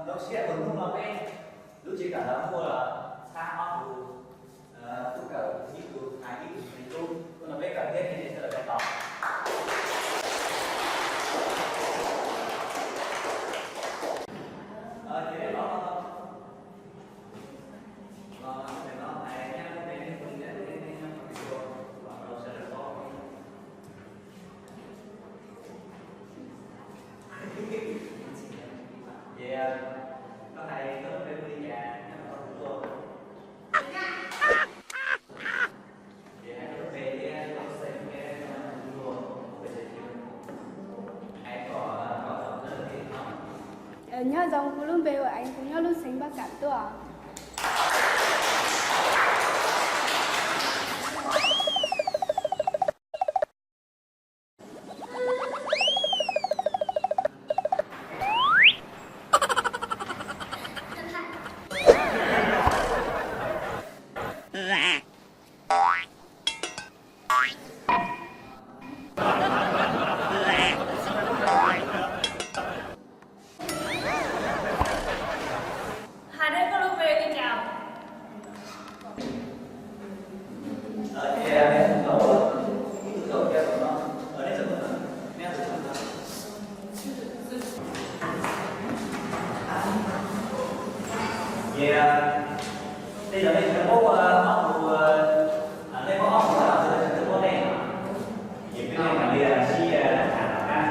Lub sij hawm hnub no peb lub tsev kawm ntawv muaj txhab ob tug tub kawm, ib tug hais ib tug me tub, hnub no peb kawm thiab nej sawv daws tau tos. Ces peb los, los no hais nyab lub npe, nej hu li cas, nej nyob qhov twg tuaj, los rau sawv daws paub. Ces koj hais koj lub npe hu li cas nyob qhov twg tuaj. Nyob zoo, kuv lub npe hu Eev, kuv nyob lub xeev Npab Kam tuaj. Hais rau koj lub npe li cas? Ces, tej zaum nej tsis paub, ob tug, nej paub ob tug los tsis paub nej, ces peb mam li sib tham tom qab.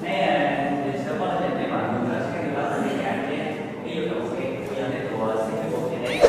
Neb, sawv paub no ces neb mam mus no seb neb tus li cas thiab, neb yuav tau ua ke, yog neb tus xib hwb ua ke neb.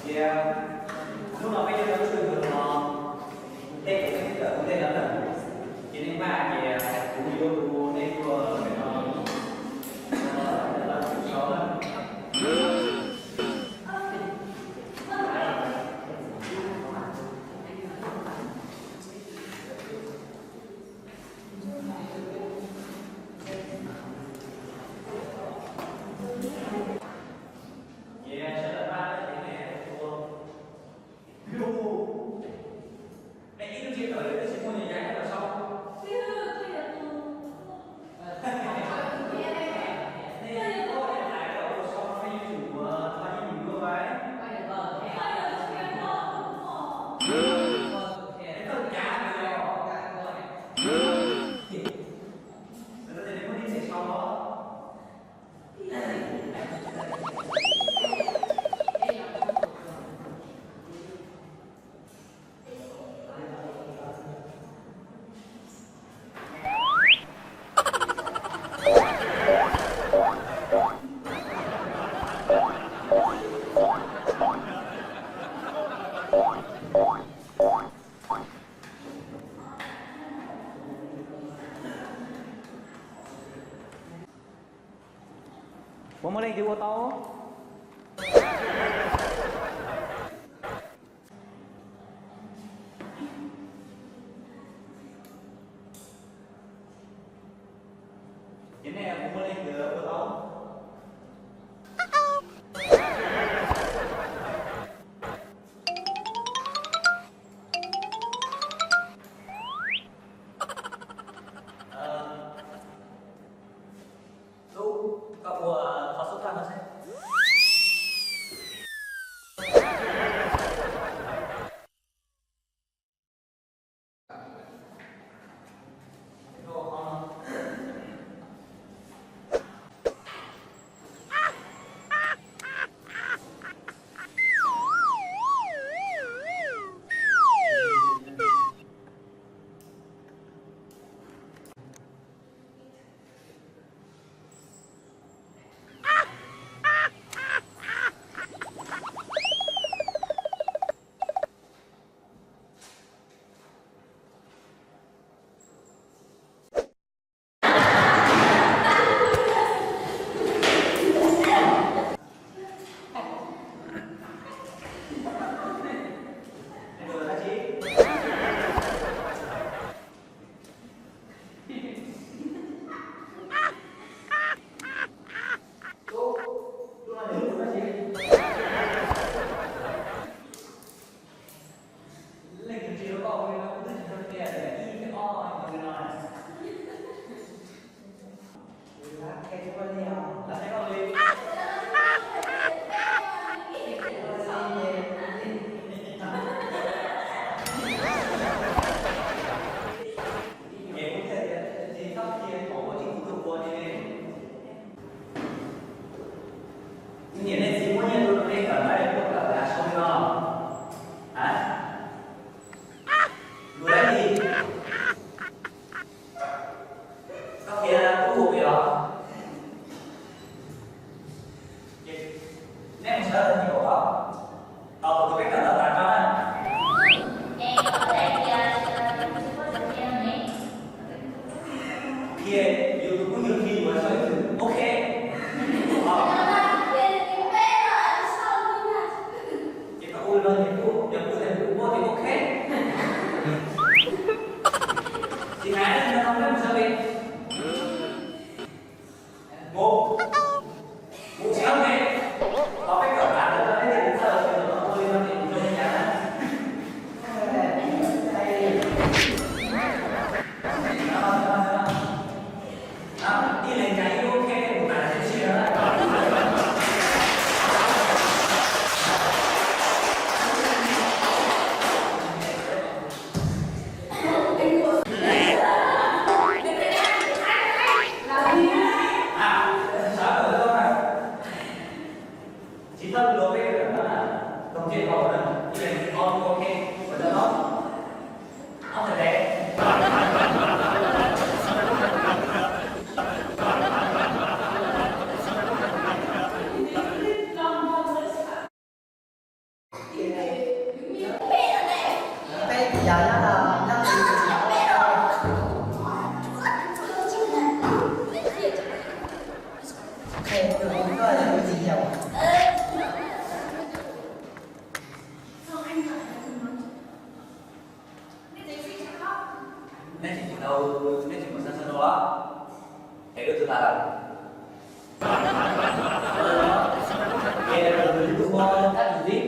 Tias hnub no peb yuav rau lub sij hawm no, tej zaum nej twb kawm ua ntej no lawm, ces nej maj ces kuv yuav hu nej tuaj no, sau na. Puas muaj leej twg ua tau? Ces nej puas muaj leej twg ua tau? Tub, koj ua qhov xub thawj no seb. Niam nej txiv muab nyiaj rau nej kawm ntawv, kawm ntawv sau li no. Luag dab tsi? Koj qhia kuv pem os. Ces nej mus sawv daws tim kaum ob, tos kuv tus peb kawm ntawv tas tso na. Qhia yus tus phooj ywg qhia yus sau ib txwm ok. Ces koj ua li no ces kuv, yog kuv tias kuv muab ces ok. Tsis hais li no, peb mus sawv daws. Mus, mus tsis tau ne. Los peb kawm tas lawm no, peb tias txawj los tsis tau, ua li no ces kuv zoo li cas na. Ib leeg cas ib lub ok, kuv tas tib si no. Tsis tau luag peb kawm ntawv na, koom tsiaj kaus na, ib leeg ob lub ok, ua tau los? Ob txhais tes. Neb tsis tau, neb tsis mus sab sab no los? Es wb twb tas lawm. Ces tus twg ua tab tus ntxiv?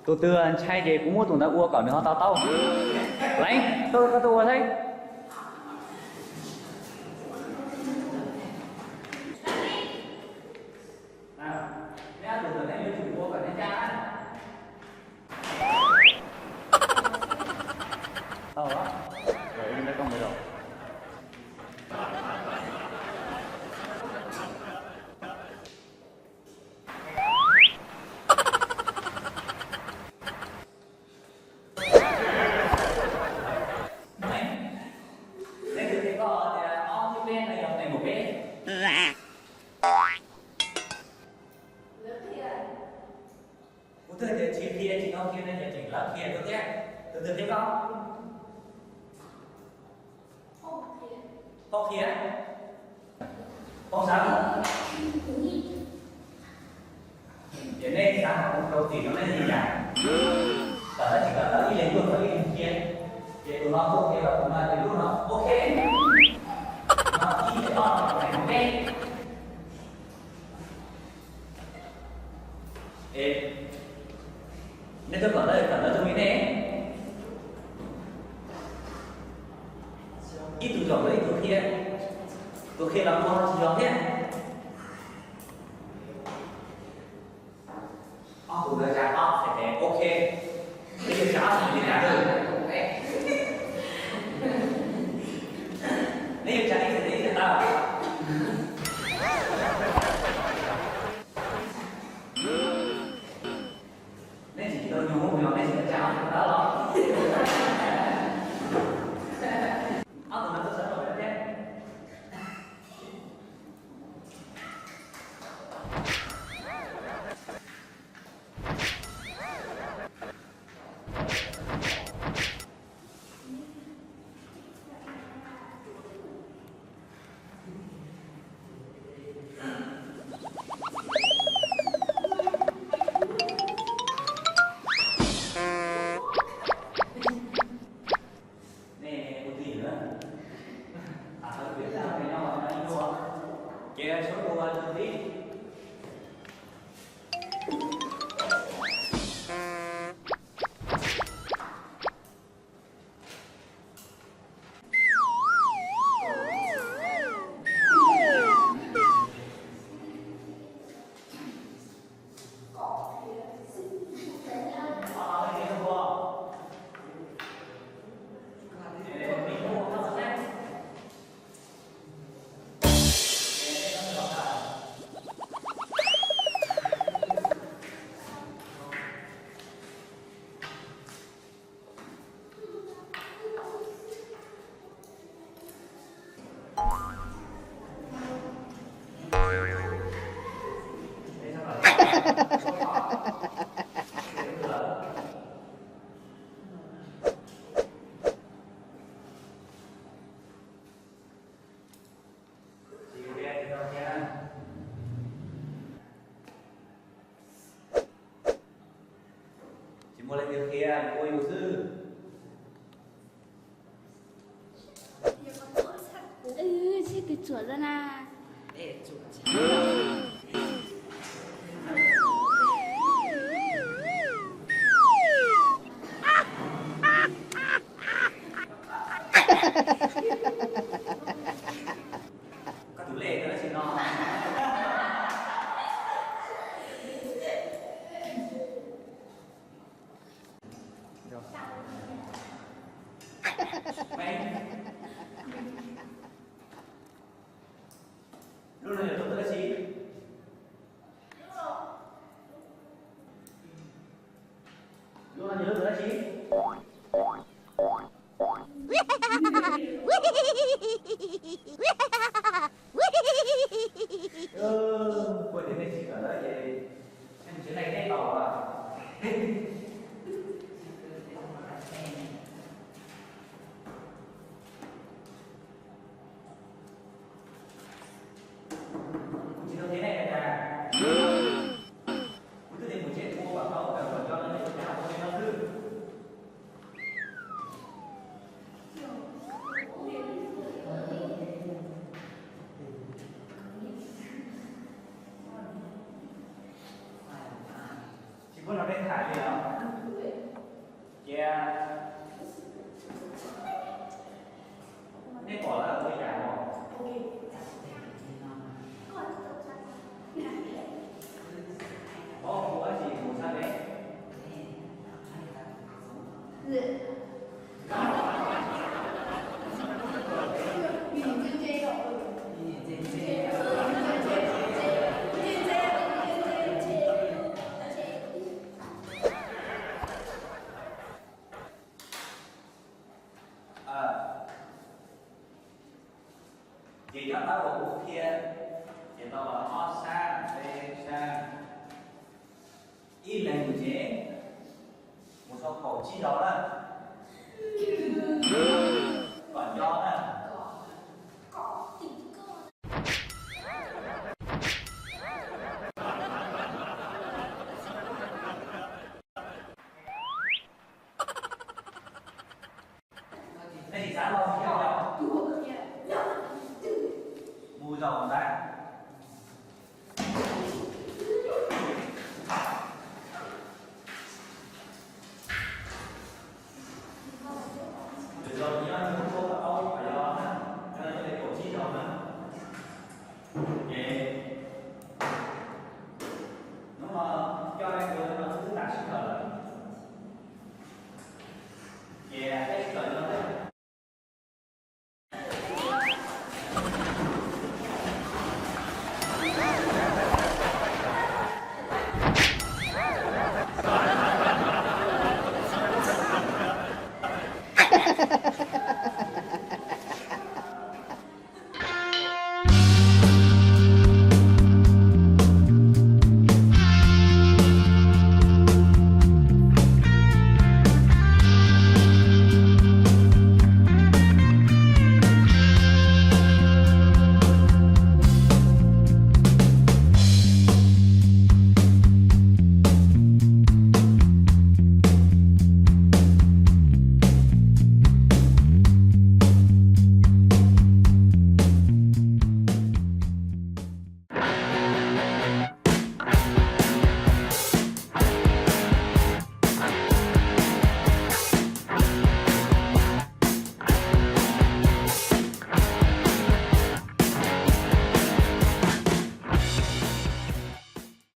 Tus twg ntshai ces kuv muab tus ntawd ua kom nws ho tau tau. Leev, koj tuaj ua saib. Neb ob tug ntawd neb yuav tsum ua kom neb ncaj na. Tau, lawv ua neb koj mus los. Neb twb hais koj tias ob nkaus peb no yog nees nkaum peb. Kuv twb tias tsis qhia, tsis tau qhia no ces tseem lawv qhia rau thiab. Tus twg qhia koj? Koj qhia. Poob sab. Ces nej xav kom kuv rau txim rau nej li cas? Kom tawv tsis kom tawv ib leeg tuaj txog ib leeg thiab. Ces tus no tuaj qhia los tus no ces lub no ok. No ib ob no hais rau nej. Es nej tuaj kom tawv kom tawv tus me nej. Ib tug zaum los ib tug qhia. Tus qhia los ua tsis yog thiab. Ob tug ntawd tsa ob txhais tes ok. Neb yuav tsa ob txhais tes li cas? Neb yuav tsa ib txhais tes ib txhais taw? Neb tsis tau nyuag mus yog neb tsis tau tsa ob txhais tes los? Ob tug ntawd tuaj sawv rau thiab. Nej ua twj ywm na. Ces sawv ua tus tib. Tsis muaj leej twg qhia, ua yus xwb. Seb tus tsuam zoo na. Koj tus lej no tsis no. Lub no yog lub tus dab tsi? Lub no yog lub tus dab tsi? Kuv tias nej tsis kawm lawm ces nej mus tsev neeg teb tau lawm. Kuv tsis tau qhia nej tias, kuv twb tias mus tsev ua kom tau, kom nco nej ua cas ua li no xwb. Tsis muaj no nej tham li os. Cia nej pom lawm ua li cas os? Paub kuv dab tsi mus sab pem? Ces nyob tab uas kuv qhia, ces tau ob sab, peb sab, ib leeg mus tsev, mus sau kaum tsib zaus na, kom nco na. Yav no tsis yog yau. Mus zaum ntawd. Lwm zaus nyob rau kaum plaub kaum yau na, nyob rau kaum tsib zaus na. Ces hnub no coj nej ua no twb tas sij hawm lawm. Ces